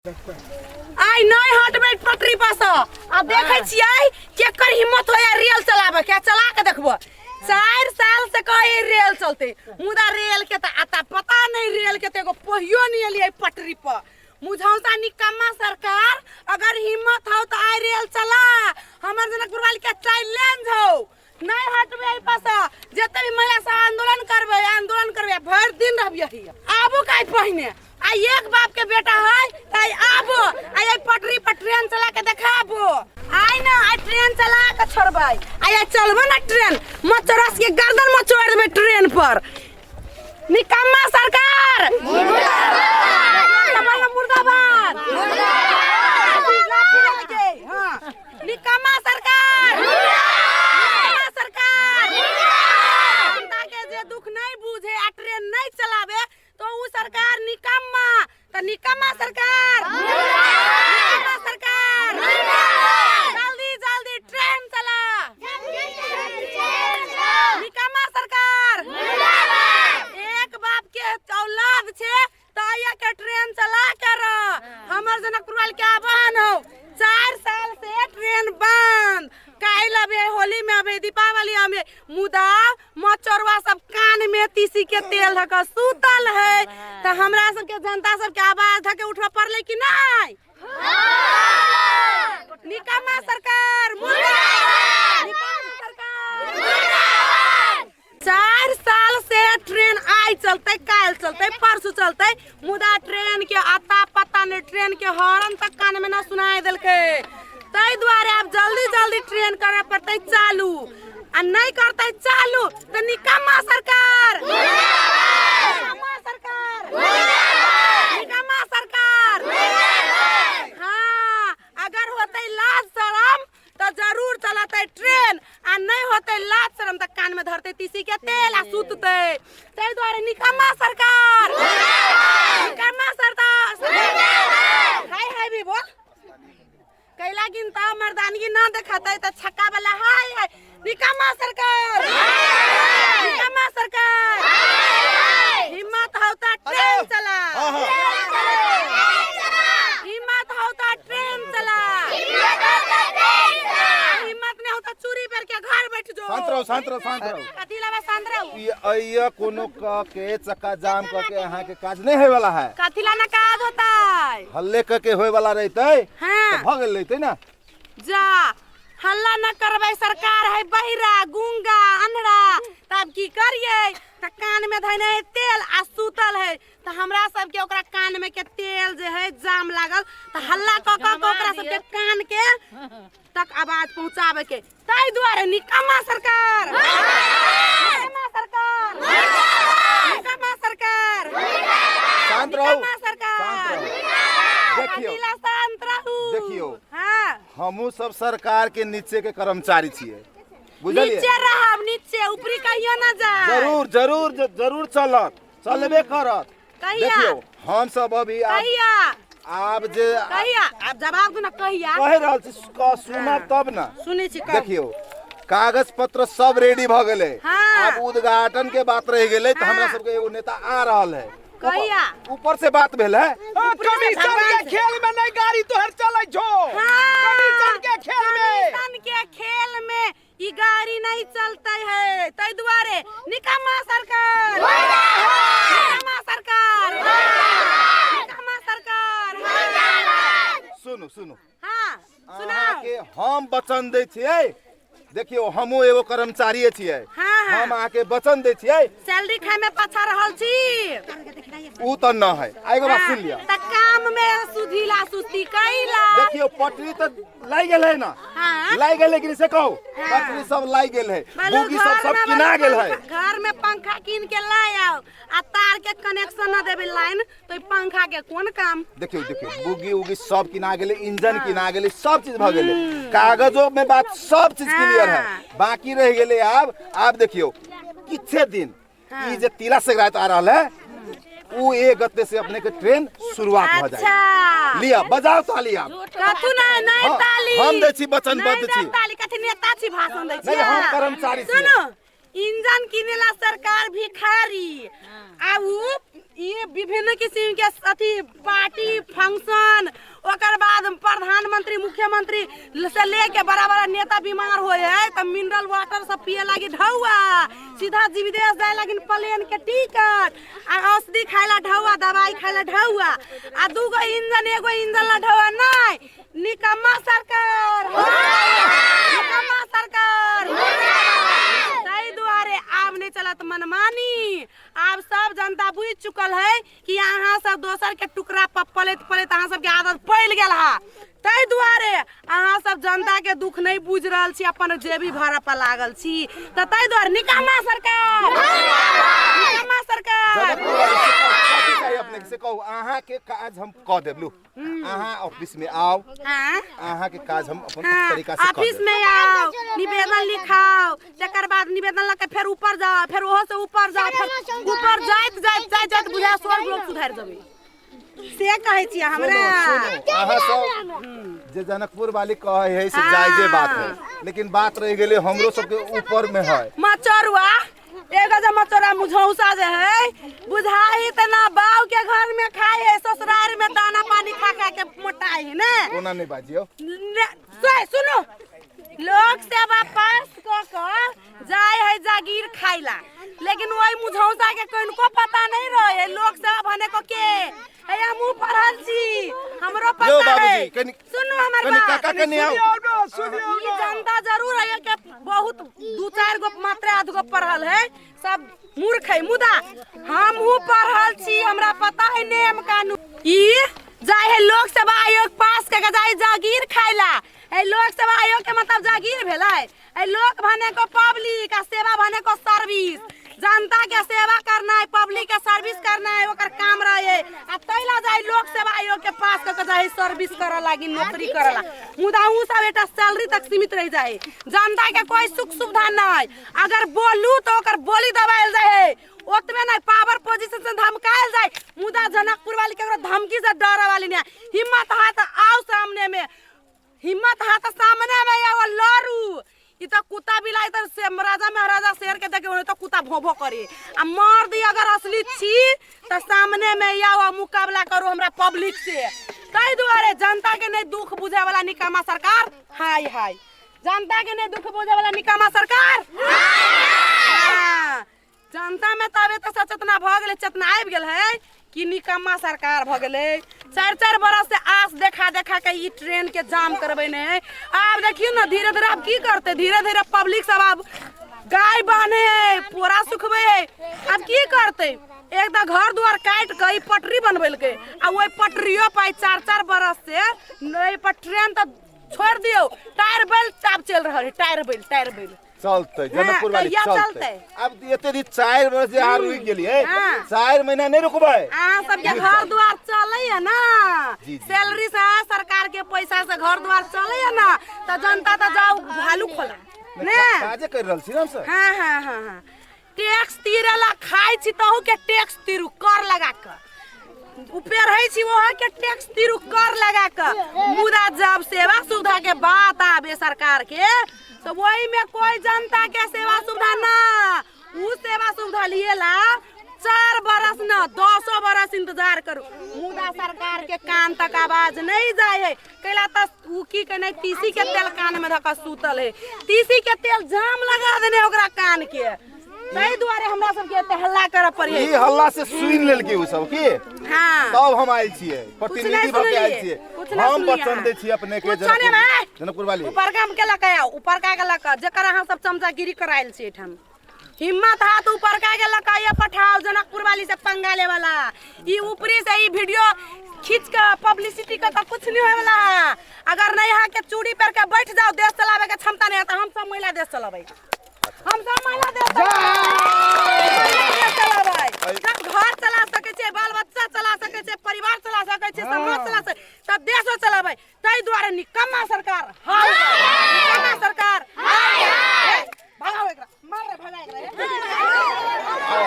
आइ नहि हटबै पटरी पर से। आ देखै छियै केकर हिम्मत होया रेल चलाबे के, चला के देखबो। 4 साल से कहे रेल चलते, मुदा रेल के तऽ आता पता नहीं, रेल के तऽ एगो पहियो नहीं एलियै पटरी पर। मुझौसा निकम्मा सरकार, अगर हिम्मत हो तऽ आइ रेल चला। हमर जनकपुर वाली के चैलेंज हो, नहीं हटबे एहि पर से। जते भी महिला सब आंदोलन करबै, आंदोलन करबै, भरि दिन रहबियै हिया। आबू काहे पहिने, आ एक बाप के बेटा है त आइ आबो, आ एहि पटरी पर ट्रेन चला के देखाबो। आइ ना आइ ट्रेन चला के छोड़बै, आइ आइ चलबो ना ट्रेन, मचरस के गर्दन मचोड़ देबै ट्रेन पर। निकम्मा सरकार मुर्दाबाद, मुर्दाबाद। हाँ, निकम्मा सरकार, निकम्मा सरकार। जनता के जे दुख नहीं बूझे आ ट्रेन नहीं चलावे तो उ सरकार निकम्मा, तो निकम्मा सरकार, निकम्मा सरकार। जल्दी जल्दी ट्रेन चला, निकम्मा सरकार। एक बाप के औलाद छे तो आइया के ट्रेन चला के रह। हमर जनकपुर वाल के आह्वान हो, 4 साल से ट्रेन बंद, काल्हि अबे होली में अबे दीपावली में, मुदा मचोरवा सब कान में तीसी के तेल धक सुतल है। तो हमरा सबके जनता सबके आवाज धके उठबे पड़लै कि नहीं? निकम्मा सरकार मुर्दाबाद, निकम्मा सरकार मुर्दाबाद। 4 साल से ट्रेन आइ चलते, काल्हि चलते, परसू चलते, मुदा ट्रेन के आता पता नहीं, ट्रेन के हॉर्न तक कान में न सुनाई देलकै। ताहि दुआरे आब जल्दी जल्दी ट्रेन करे पड़तै चालू, आ नहीं करतै चालू तऽ निकम्मा सरकार, निकम्मा सरकार, निकम्मा सरकार। हाँ, अगर होतै लाज शरम तऽ जरूर चलतै ट्रेन, आ नहीं होतै लाज शरम तऽ कान में धरतै तीसी के तेल आ सुततै। ताहि दुआरे निकम्मा सरकार, निकम्मा सरकार। हाय हाय भी बोल कैला गिनता मर्दानगी ना देखतै तऽ छक्का वाला हाय हाय। निकम्मा सरकार, निकम्मा सरकार। हिम्मत हौ तऽ ट्रेन चला, हिम्मत हौ तऽ ट्रेन चला, हिम्मत नहीं हौ तऽ चूड़ी पर के घर बैठ जो। शांत रहो, शांत रहो, शांत रहो। कथी लाबे शांत रहो? ई अइया कोनो क के चक्का जाम क के अहाँ के काज नहीं होय वाला है। कथी ला ना काज होतै? हल्ले क के होय वाला रहितै हाँ। तऽ भऽ गेल रहितै ना। जा हल्ला न करबै, सरकार है बहिरा गूंगा अन्हरा, तब की करियै? तऽ कान में धैने है तेल आ सुतल है, तऽ हमरा सबके ओकरा कान में के तेल जे है जाम लागल, तऽ हल्ला कऽ कऽ के ओकरा सबके कान के तक आवाज पहुंचाबे के। ताहि दुआरे निकम्मा सरकार, निकम्मा सरकार, निकम्मा सरकार। शांत रहू, निकम्मा सरकार, शांत रहू। देखियौ, अकेला शांत रहू। देखियौ। हाँ, हमहूँ सब सरकार के नीचे के कर्मचारी छियै, बुझलियै? नीचे रहब, नीचे, ऊपरी कहियो ना जाए। जरूर जरूर जरूर चलत, चलबे करत। कहिया? देखियौ, हम सब अभी आब कहिया? आब जे कहिया? आब जवाब दू ना, कहिया? कहि रहल छी, सुनब तब ना। सुनै छी, कहू। देखियौ, कागज पत्र सब रेडी भऽ गेलै। हाँ। आब उद्घाटन के बात रहि गेलै, तऽ हमरा हाँ। सबके एगो नेता आ रहल है। कहिया? ऊपर से बात भेल है। कमीशन के खेल में नहीं गाड़ी तोहर चलै छौ। हाँ। कमीशन के खेल में। कमीशन के खेल में ई गाड़ी नहीं चलते है, ताहि दुआरे निकम्मा सरकार, निकम्मा सरकार, निकम्मा सरकार। सुनू सुनू। हाँ, सुनाओ। अहाँके हम वचन दै छियै, देखियौ हमहूँ एगो कर्मचारिये छियै। हाँ, हाँ। हम अहाँके वचन दै छियै। सैलरी खाय में पाछा रहल छी। उ तऽ न है। आ एगो बात सुन लिअ। तऽ काम में सुधीला सुस्ती कैला। देखियौ, पटरी तऽ लागि गेल है ना। हाँ। लागि गेल है कि से कहू? हाँ। पटरी सब लागि गेल है, बोलो, बोगी सब घर सब में किना बोलो, गेल है। घर में पंखा कीन के लाय आओ, आ तार के कनेक्शन न देबे लाइन तो ई पंखा के कोन काम? देखियौ देखियौ, बोगी उगी सब किना गेलै, इंजन किना गेलै, सब चीज भऽ गेलै, कागजो में बात सब चीज क्लियर है, हाँ। बाकी रहि गेलै आब। आब देखियौ किछे दिन हाँ। ई जे तिला संक्रांति आ रहल है, उ एक गते से अपने के ट्रेन शुरुआत भऽ जाए। अच्छा। लिअ, बजाओ ताली आब। कथू नहीं, नहीं हाँ, ताली। हम दै छी, वचनबद्ध नहीं छी। देब ताली, कथी नेता छी भाषण दै छी? नहीं, हम कर्मचारी छी। सुनू, इंजन किनेला सरकार भिखारी आ उ ई विभिन्न किसिम के अथी पार्टी फंक्शन, ओकर बाद प्रधानमंत्री मुख्यमंत्री से लेके बड़ा बड़ा नेता बीमार होए है त मिनरल वाटर सब पिए लागी ढौआ, सीधा विदेश जाए लागी प्लेन के टिकट, आ औषधि खाए ला ढौआ, दवाई खाए ला ढौआ, आ दूगो इंजन एगो इंजन ला ढौआ नहीं। निकम्मा सरकार, निकम्मा सरकार। ताहि दुआरे आब नहीं चलत मनमानी। आब सब जनता बुझ चुकल है कि अहाँ सब दोसर के टुकड़ा पर पलैत पलैत अहाँ सबके आदत पड़ि गेल है। ताहि दुआरे अहाँ सब जनता के दुख नहीं बुझ रहल छी, अपन जेबी भरऽ पर लागल छी। तऽ ताहि दुआरे निकम्मा सरकार, निकम्मा सरकार। जनकपुर वाली से कहू, कथी चाही अपने के से कहू, अहाँ के काज हम कऽ देब। लू अहाँ ऑफिस में आओ, अहाँ के काज हम अपन तरीका से ऑफिस में आओ, निवेदन लिखाओ, तकर बाद निवेदन लऽ के फेर ऊपर जाओ, फेर ओहो से ऊपर जाओ, फेर ऊपर जाइत जाइत जाइत जाइत बुझाय स्वर्ग लोक सुधारि देबै। से कहै छी हमरा। अहाँ सब जे जनकपुर वाली कहै है से जायजे बात है, लेकिन बात रह गेलै हमरो सबके ऊपर में है। मचरुआ एगो जे मचोरा मुझौसा जे है बुझाई त ना बाऊ के घर में खाए है, ससुराल में दाना पानी खा खा के मोटाई है ने। कोना नहीं बाजियो। से सुनो, लोक सेवा पास क क जाय है जागीर खाइला, लेकिन वही मुझौसा के कनको पता नहीं रहे है लोक सेवा भने को के है। हमहू पढ़ल छी, हमरो पता है। सुनो हमर बात, काका कनी आओ। सुनियो ई जनता जरूर है के बहुत दू चार गो मात्र आध गो पढ़ल है, सब मूर्ख है, मुदा हमहू पढ़ल छी, हमरा पता है नियम कानून। ई जाय है लोक सेवा आयोग पास के जाय जागीर खाइला। ए लोक सेवा आयोग के मतलब जागीर भेलै। ए लोक भने को पब्लिक आ सेवा भने को सर्विस। जनता के सेवा करना है, पब्लिक के सर्विस करना है, ओकर काम रहे। आ तैला जाय लोक सेवा आयोग के पास क के जाय सर्विस करऽ लागी, नौकरी करऽ ला, मुदा उ सब एकटा सैलरी तक सीमित रह जाए। जनता के कोई सुख सुविधा नहीं, अगर बोलू तो ओकर बोली दबायल जाए है, ओतबे नहीं पावर पोजीशन से धमकायल जाए। मुदा जनकपुर वाली केकरो धमकी से डरे वाली नहीं। हिम्मत है तो आओ सामने में, हिम्मत है तो सामने में आओ लड़ू। ई तो कुत्ता बिलाई तो से राजा महाराजा शेर के देखे तो कुत्ता भो भो करे, आ मर्द अगर असली छी तो सामने में आओ आ मुकाबला करू हमरा पब्लिक से। ताहि दुआरे जनता के नहीं दुख बुझे वाला निकम्मा सरकार हाय हाय, जनता के नहीं दुख बुझे वाला निकम्मा सरकार। जनता में तबे तो सचेतना भऽ गेलै, चेतना आबि गेल है कि निकम्मा सरकार भऽ गेलै। चारि चारि बरस से आस देखा देखा के ई ट्रेन के जाम करबै ने। आब देखियौ ने धीरे धीरे आब की करतै, धीरे धीरे पब्लिक सब आब गाय बान्हे है, पोरा सुखबै है, आब की करतै। एक तऽ घर दुआर काटि कऽ ई पटरी बनबेलकै, आ ओहि पटरियो पर चारि चारि बरस से एहि पर ट्रेन तऽ छोड़ि दियौ, टायर बैल आब चलि रहल है, टायर बैल, टायर बैल चलते जनकपुर वाली चलते। अब एते दिन 4 वर्ष जे अहाँ रुकि गेलियै, 4 महीना नहीं रुकबै। अहाँ सबके घर द्वार चलै है ना, सैलरी से सरकार के पैसा से घर द्वार चलै है ना, तऽ जनता तऽ जाउ भालू खोला ने। काजे कर रहल छी हम सब। हाँ हाँ हाँ हाँ, टैक्स तीरेला खाइ छी तहु के टैक्स तीरू कर लगा कऽ ऊपर रहै छी वहाँ के टैक्स तीरू कर लगा कऽ। मुदा जब सेवा सुविधा के बात आबे सरकार के तो वही में कोई जनता के सेवा सुविधा ना, उ सेवा सुविधा लिएला 4 बरस न 10 बरस इंतजार करू, मुदा सरकार के कान तक आवाज नहीं जाए है। कैला त उ की कहने तीसी के तेल कान में धक सुतल है, तीसी के तेल जाम लगा देने ओकरा कान के, ताहि दुआरे हमरा सबके एते हल्ला करऽ पड़ै ई हल्ला से सुनि लेलकै उ सब की। हाँ। तब हम आयल छियै, प्रतिनिधि भऽ के आयल छियै। हम वचन दै छियै अपने के जनकपुर वाली। उपरका के लऽ कऽ आउ, उपरका के लऽ कऽ, जकर अहाँ सब चमचागिरी करायल छी एहिठाम। हिम्मत हाथ उपरका के लऽ कऽ पठाओ जनकपुर वाली से पंगा ले वाला। ई ऊपरी से ई वीडियो खींच के पब्लिसिटी के कुछ नहीं होए वाला है। अगर नहीं अहाँ के चूड़ी पहन के बैठ जाओ, देश चलावे के क्षमता नहीं है तो हम सब महिला देश चलाबै, हम सब महिला देश चलाबै। जब घर चला सकै छै, बाल बच्चा चला सकै छै, परिवार चला सकै छै, समाज चला सकै, तब देशो चलाबै। ताहि दुआरे निकम्मा सरकार हाय, निकम्मा सरकार हाय। भगाओ एकरा, मार रे, भगा एकरा।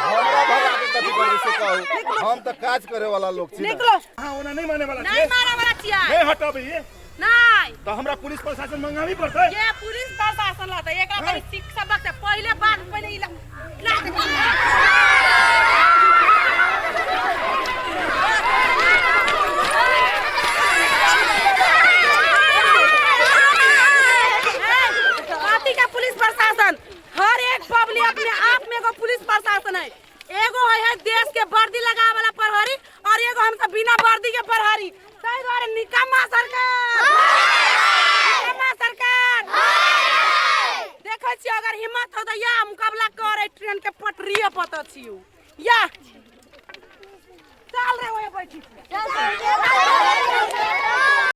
हमरा भगा के कथी करबै से कहू, हम तऽ काज करे वाला लोग छी। निकलो। हां, ओना नहीं माने वाला नहीं माने वाला छियै। नहीं हटबै ये। नहीं। तऽ हमरा पुलिस प्रशासन मंगाबी पड़तै। ये पुलिस प्रशासन लाते, एकरा कनी सीख सबक से पहिले बात पहिले ई ला दे। कथी का पुलिस प्रशासन? हर एक पब्लिक अपने आप में एगो पुलिस प्रशासन है। एगो है देश के वर्दी लगावे वाला प्रहरी और एगो हम सब बिना वर्दी के प्रहरी। ताहि दुआरे निकम्मा सरकार, निकम्मा सरकार। देखै छियै अगर हिम्मत हो तऽ या मुकाबला करे ट्रेन के पटरिए पर तऽ छियौ। या चल रे ओए बैठी।